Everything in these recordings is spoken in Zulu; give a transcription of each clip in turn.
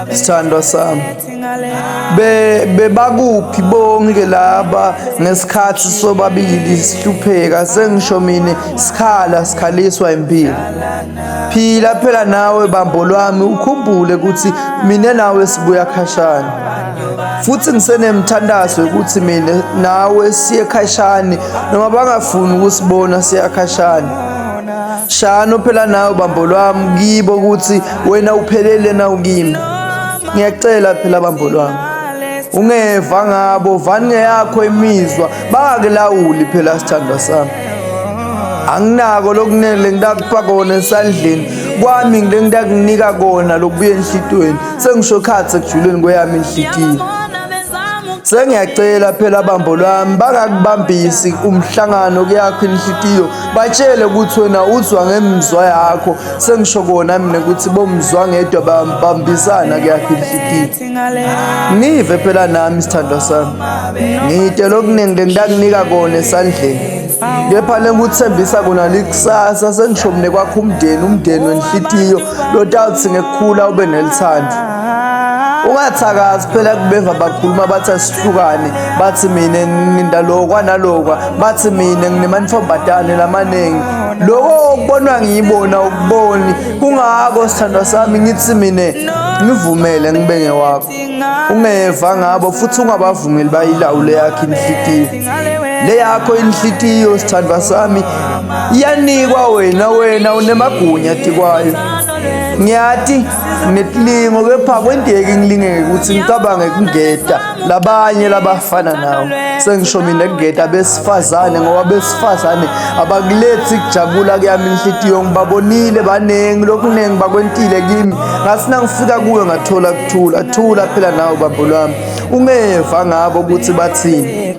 Sithandwa sami, bebakuphi bonke laba ngesikhathi sobabili sihlupheka? Sengisho mina sikhala sikhaliswa impilo. Phila phela nawe bambo lwami, ukhumbule ukuthi mina nawe sibuya khashana, futhi ngisenemthandazo ukuthi mina nawe siye khashane, noma bangafuni ukusibona siya khashane. Shano phela nawe bambo lwami kibo ukuthi wena uphelele na ukimi. Ngiyacela phela bambo lwami, ungeva ngabo, vani ngeyakho imizwa, bangakulawuli phela sithandwa sami. Anginako lokunele ngitakupha kona esandleni kwami, ngile ngitakunika kona lokubuya enhlitweni, sengisho khathi ekujuleni kweyami inhlitiyo. Sengiyacela phela bambo lwami, bangakubambisi umhlangano kuyakho inhlitiyo, batshele ukuthi wena uzwa ngemizwa yakho. Sengisho kona mina ukuthi bomzwa ngedwa bambisana kuyakho inhlitiyo. Ngive phela nami sithandwa sami, ngide lokuningi lengitakunika kona esandleni, kepha lengikuthembisa kona likusasa. Sengisho mina kwakho umndeni, umndeni wenhlitiyo lotawuthi ngekukhula ube nelithando. Ungathakazi phela kubeva bakhuluma bathi asihlukane, bathi mina ngindalokwa nalokwa, bathi mina nginemantombazane lamaningi. Lokho okubonwa ngiyibona ukuboni. Kungako sithandwa sami ngithi mina ngivumele ngibe ngewakho. Ungeva ngabo futhi ungabavumeli bayilawule yakho inhlitiyo. Le yakho inhlitiyo sithandwa sami iyanikwa wena, wena unemagunya tikwayo. Ngiyati nginetilingo, kepha kwenteki ngilingeke ukuthi ngicabange kungeda labanye labafana nawe. Sengisho mina kungeda besifazane, ngoba besifazane abakulethi kujabula kuyami inhlitiyo. Ngibabonile baningi, lokuningi bakwentile kimi, ngathi nangifika kuyo ngathola kuthula. Thula phela nawe bambo lwami, ungeva ngabo ukuthi bathini,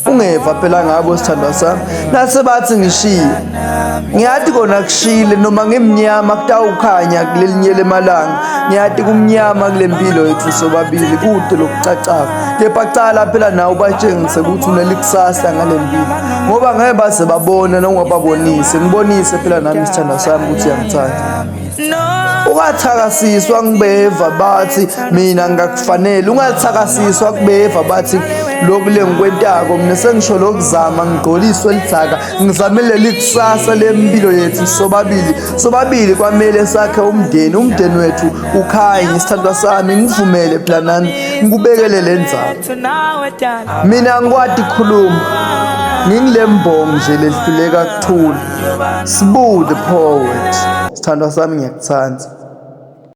ungeva phela ngabo sithandwa sami. Nase bathi ngishiye, ngiyathi kona kushile, noma ngimnyama kutawukhanya kulelinye lemalanga. Ngiyathi kumnyama kule mpilo yethu sobabili, kude lokucacako, kepha cala phela nawe ubatshengise ukuthi unelikusasa ngale mpilo, ngoba ngeke baze babone nongababonise. Ngibonise phela nami sithandwa sami ukuthi uyangithanda. Ungathakasiswa ngibeva bathi mina ngingakufanele, ungathakasiswa kubeva bathi lokhu lengikwentako mina. Sengisho lokuzama ngigqoliswe lidzaka, ngizamele likusasa lempilo yethu sobabili. Sobabili kwamele sakhe umndeni, umndeni wethu ukhanye. Sithandwa sami, ngivumele phela nami ngikubekele le ndzaba. Mina ngikwati kukhuluma, ngingile mbongi nje lehluleka kuthula. Sibu the poet. Sithandwa sami, ngiyakuthanda.